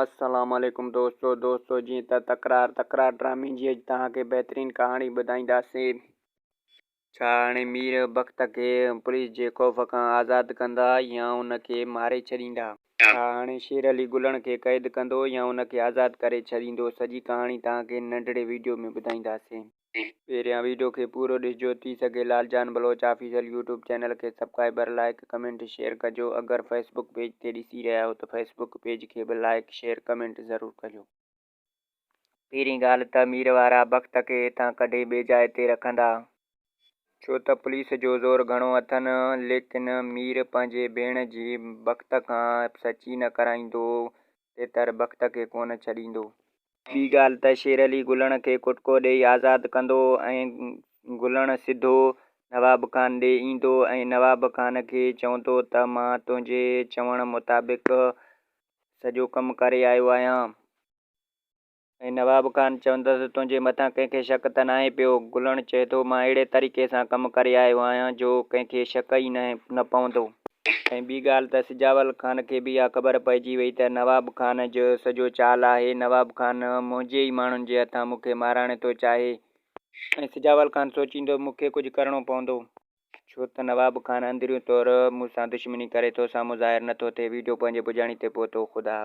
السلام عليڪم دوستو دوستو جيئن ته تڪرار تڪرار ڊرامي جي اڄ توهان کي بهترين ڪهاڻي ٻڌائينداسين. ڇا هاڻي مير بخت کي پوليس جي خوف کان آزاد ڪندا يا ان کي ماري ڇڏيندا؟ ڇا هاڻي شير علي گلڻ کي قيد ڪندو يا ان کي آزاد ڪري ڇڏيندو؟ سڄي ڪهاڻي توهان کي ننڍڙي ويڊيو ۾ ٻڌائينداسين. پهريان ويڊيو کي پورو ڏسجو ٿي سگهي Lal Jan Baloch official YouTube channel کي سبڪائبر لائيڪ ڪمينٽ شيئر ڪجو اگر فيسبڪ پيج تي ڏسي رهيا آهيو ته فيسبڪ پيج کي به لائيڪ شيئر ڪمينٽ ضرور ڪجو. پهرين ڳالهه ته مير وارا بخت کي هتان ڪڍي ٻي جاء تي رکندا. ڇو ته پوليس جو زور گهڻو اٿن. ليڪن مير پنهنجي ڀيڻ جي بخت کان سچي نه ڪرائيندو تيتر بخت کي ڪونه ڇڏيندو. ٻي ڳالهه ته شير علي گلڻ کي ڪٽڪو ڏيئي آزاد ڪندو ۽ گلڻ سڌو نواب خان ڏي ايندو ۽ نواب خان کي چوندو ته مان تنهنجي چوڻ مطابق سڄو ڪم ڪري آيو آهيان. ۽ نواب خان چوندس تنهنجي مٿان ڪنهن کي شڪ ته ناهي پيو. گلڻ چئي ٿو مان اهڙي طريقي سان ڪم ڪري آيو آهيان جو ڪنهن کي شڪ ئي نه پوندو. ۽ ٻي ڳالهه ته سجاول خان کي به اها خبر پئجي وئي ته نواب خان جو سڄو چال آهي، نواب خان منهنجي ئي ماڻهن جي هٿان مون کي مارائڻ ٿو چاهي. ۽ سجاول خان سوچيندو مون کي ڪجهه ڪرڻو پوندو. ڇو ته نواب خان اندريون طور مون سان دشمني ڪري ٿو، سامهون ظاهر نه ٿو ٿئي. ويڊيو پنهنجي پڄاڻي تي پهتو. خدا حافظ.